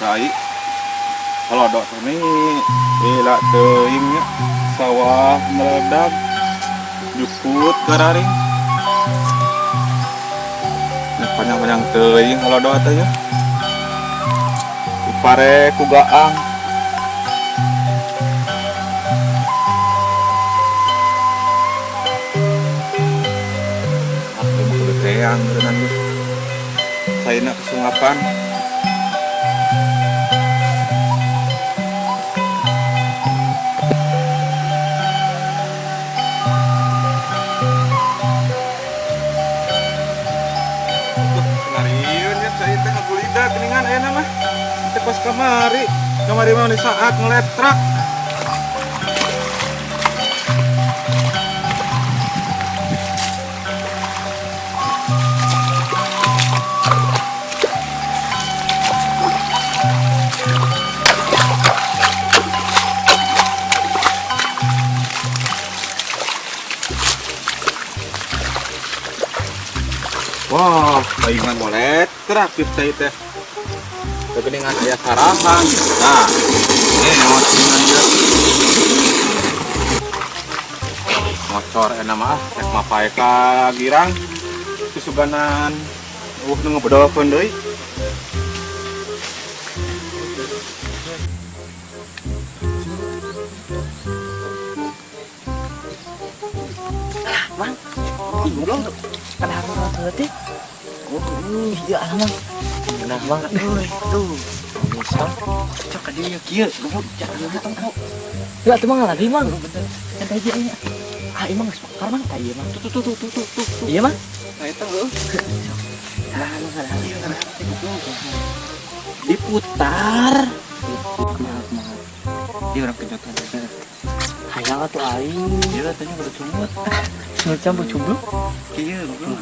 Cai. Kalau dok nih, lila teuing nya sawah meledak jukut gararing. Nah, panjang-panjang teuing kalau doa teh ya. Pare ku gaang. Ah, ieu mah kudu teang berenang geus. Saina kesungapan. Tuh, nariun ya cai teh ngagulida geuningan ayeuna mah. Teh pas kamari, kamari mah di saat ngeletrak. Wah, palingan ngoletrak ieu cai teh. Geuningan aya sarahan. Nah, ini geuningan ieu. Ngocor enak mah, rek mapae ka girang. Susuganan nu ngebedolkeun deui. Ah, Mang. Ih, goblok. Kada harus leutik. Oh, iya ah, Mang. Nah, Mang. Euy, tuh. Bisa. Cok ka dieu kieu, goblok. Jangan tong kok. Enggak tuh Mang lagi, Mang. Santai aja ya. Ah, emang geus bakar, Mang. Tah ieu, Mang. Tuh tuh tuh tuh tuh tuh. Iya, Mang. Nah, eta heuh. Nah, Mang ada. Diputar. Kumaha kumaha. Dia orang kejutan. Hayang atuh aing. Dia tanya kudu cumut. Semut campur cumbluk. Kieu goblok.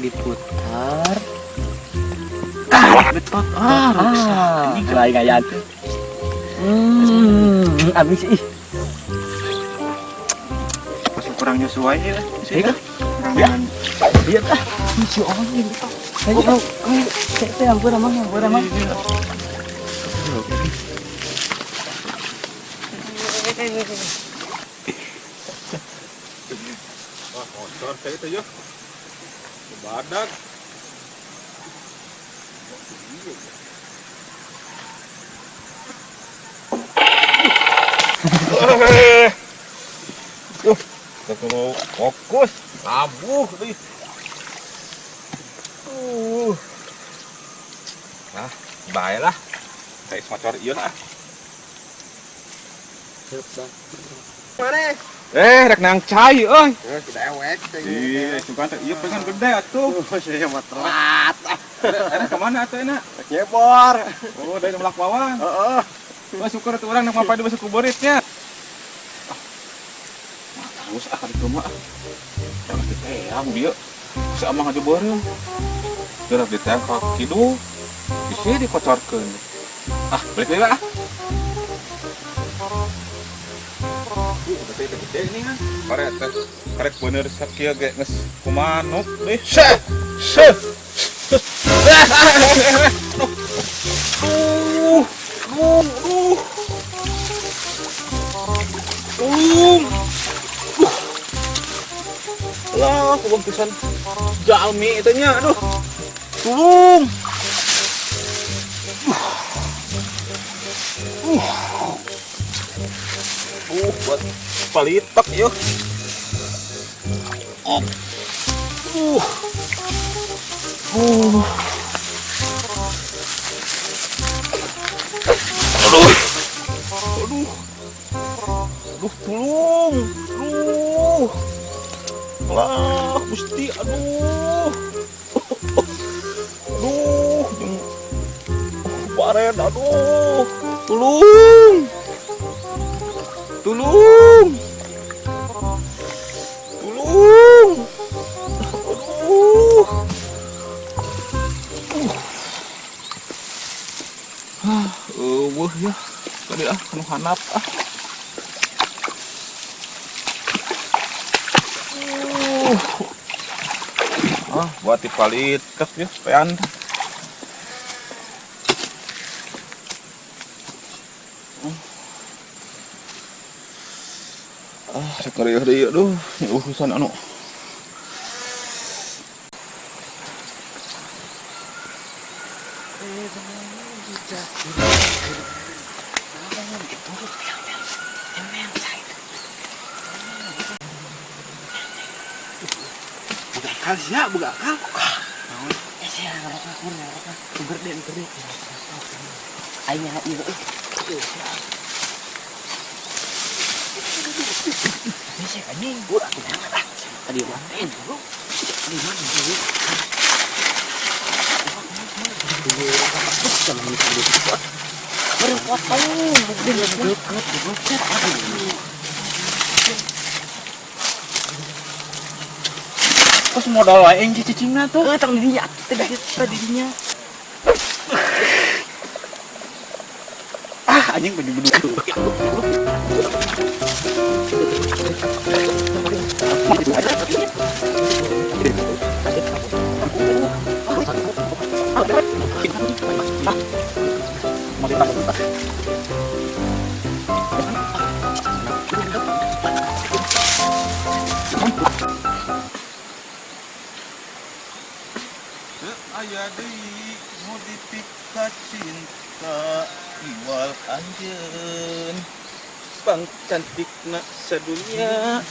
Diputar, Diputar. Ah, betot. Ah, rusak. Ah, lain gayaan. Abis ih. Pas kurang nyesuai ya. Iya kan? Ya. Iya tah. Si orang ini. Ayo, teh ampun amang, ampun amang. Wah, ngocor cai teh yeuh. Badak. Kudu fokus, labuh deui. Nah, bae lah. Saya ngocor ieu lah. Mana? Rek nang cai euy. Dewek. Ih, sugan teh ieu pengen gede atuh. Oh, saya mah telat. Rek ka mana atuh enak? Rek nyebor. Oh, dari melak bawang. Heeh. Wah, syukur atuh urang nak mapai di basuh kuburitnya. Ah. Terus ah kaditu mah. Jangan diteang dieu. Si amang aja beureum. Gerak diteang ka kidul. Bisi dikocorkeun. Ah, balik deui ah. Gede gede ini kan. Karek teh, karek bener sakieu ge geus kumanuk deui. Seh. Seh. Duh. Duh, duh. Duh. Duh. Lah, kubang pisan jalmi itu nya, aduh. Tulung. Buat palitek yuk. Oh. Aduh. Aduh. Aduh, tulung. Aduh. Lah, Gusti, aduh. Aduh, jeung baren, aduh. Tulung. Tulung. Tulung. Aduh. Ah, eueuh ya. Tadi ah nu hanap ah. Ah, buat dipalitek ya, pean. Sakarieuh deui aduh, urusan anu. Buka akal sia, buka akal. Eh, sia ngarokna kur ngarokna. Gede gede. Aing nya ieu euy. Ini sih anjing, gua atuh banget ah. Tadi mah bro. Tadi mah bro. Baru potong, deket, deket, aduh. Terus modal aing cicingna tuh. Eh, tang didinya, tadi didinya. Ah, anjing baju beduk. Aya deui nu dipika cinta iwal anjeun pang cantikna sadunya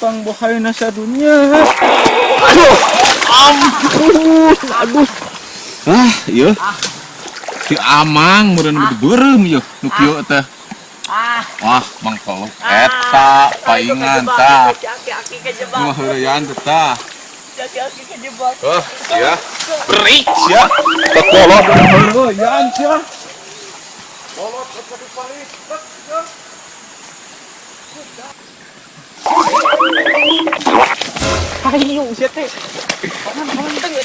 pang bohayna sadunya. Aduh, ampun, aduh. Ah, ieu si Amang meureun beureum ieu nu kieu teh. Wah, Mang Kolok eta paingan tah. Nu heureyan teh tah. Aki-aki kejebak. Oh, ya. Berik ya. Tekolot heureyan sia. Kolot ke balik. Ayo sia teh. Paman teh.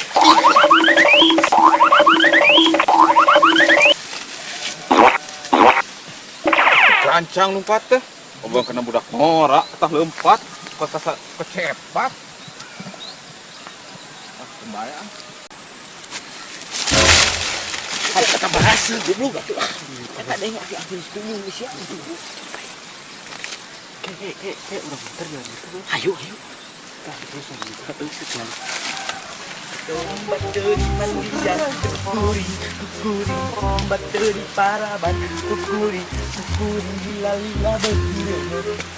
Rancang lompat teh. Obang kena budak norak tah lompat kecepat. Ah, kebayang. Kata berhasil goblok atuh. Kata deui aki-aki bingung sia. Ke urang muter jalan gitu. Ayo ayo. Tah terus terus jalan. Bateri mandian kukuri kukuri bateri paraban kukuri kukuri lila lila begini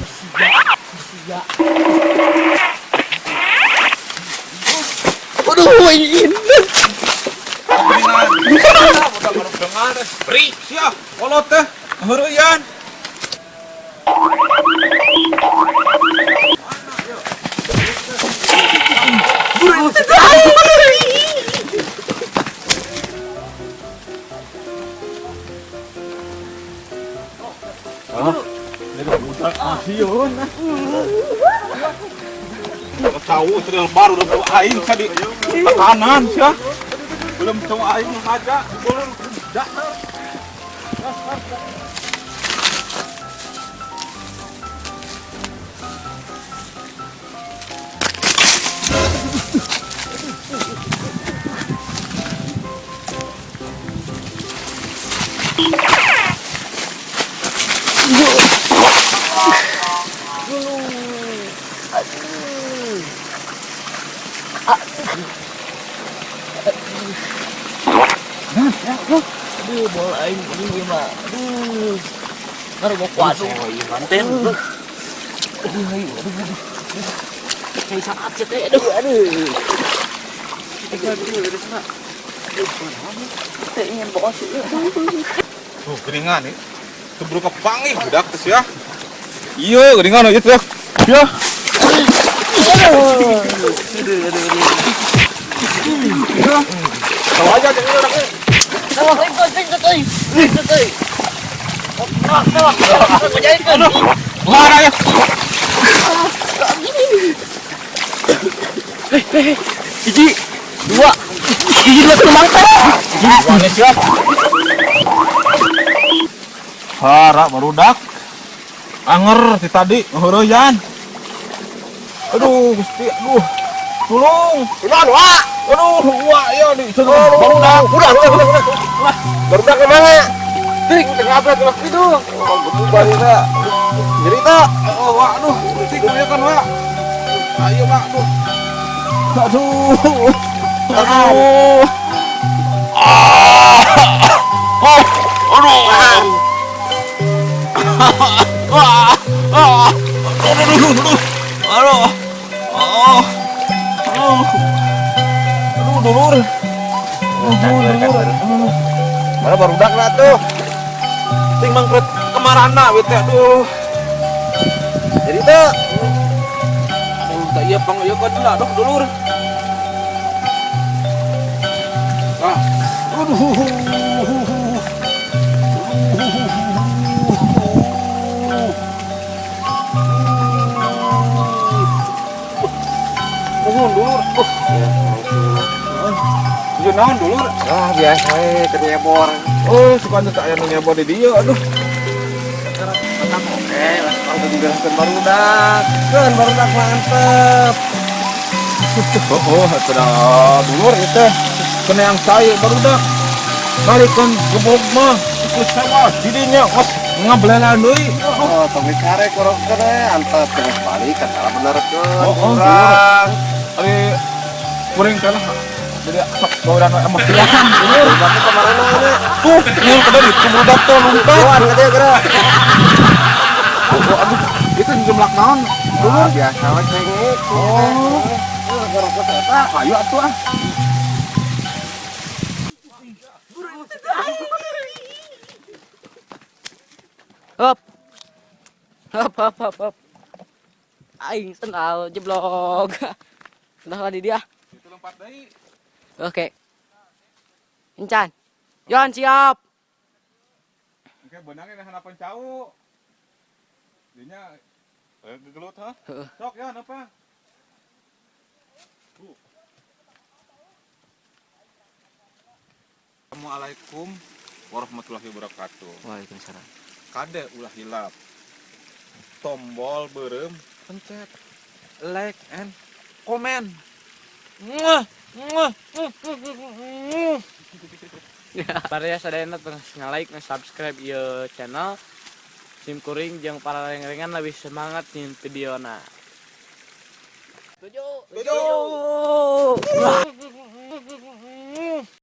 sia sia. Aduh, ini. Dengar, beri sia, kolot teh, heureyan. Ah, dari budak masieun. Tahu trail baru udah bawa aing tadi tekanan sia. Belum tahu aing aja, boleh dah. Aduh, bola aing ini mah. Aduh. Ngarogok waduh. Manten. Aduh, aduh, aduh. Kayak saat sih teh. Aduh, aduh. Teh ingin bawa sih. Tuh, geringan nih. Keburu kepanggih budak teh ya. Iya, geringan aja tuh. Ya. Aduh, aduh, aduh. Tahu aja jangan orangnya. Hiji, dua, hiji dua satu mangkok. Hara barudak, anger si tadi ngeheureyan. Aduh, Gusti, aduh, tulung, Wah. Aduh, wah ya di barudak, udah. Barudak ke mana? Ting, tengah apa tengah itu? Oh, gebu barina. Cerita. Oh, Wak, aduh, cik ya kan, Wak. Ayo, Wak, aduh. Aduh. Aduh. Ah. Oh, aduh. Ah. Ah. Aduh, aduh, aduh. Aduh. Oh. Aduh. Aduh, dulur. Aduh, dulur. Mana barudak lah tuh. Ting mangkret kemarana we teh, aduh. Jadi tuh. Aduh, tak iya pang ieu kan lah, aduh dulur. Ah. Aduh. Mohon dulur. Ieu naon dulur? Ah, biasa we keur nyebor. Oh, suka teu aya nu nyebor di dieu, aduh. Tetap oke, lah kalau dibereskeun barudak. Keun barudak mantep. Oh, atuh dah dulur ieu teh. Kena yang saya barudak. Balikeun gebog mah geus sewa didinya kos ngabelelan deui. Oh, tong dicare korokkeun we, antep terus balik kan salah benerkeun. Oh, oh, Kurang. Ari kuring teh lah. Jadi sok bauran we emang pisan dulur. Barudak teh kamarana nya? Tuh, ieu kada di barudak teh lumpat. Tuan ka dieu geura. Oh, aduh, itu jumlah naon? Dulur biasa we cengek. Oh. Heuh, gorokkeun eta. Ayo atuh ah. Hop. Hop hop hop hop. Aing sendal jeblok. Udah lah di dia. Itu lompat deui. Oke. Encan. Yon siap. Oke, benangnya hanapan cau. Dinya gegelut ha. Heeh. Sok ya apa? Tuh. Assalamualaikum warahmatullahi wabarakatuh. Waalaikumsalam. Kade ulah hilap. Tombol beureum pencet like and comment. Muah, muah, muah, muah, muah. Baraya sadayana tong nge-like, nge-subscribe ieu channel. Sim kuring jeung para reng-rengan lebih semangat nyin videona. Tujuh. Tujuh.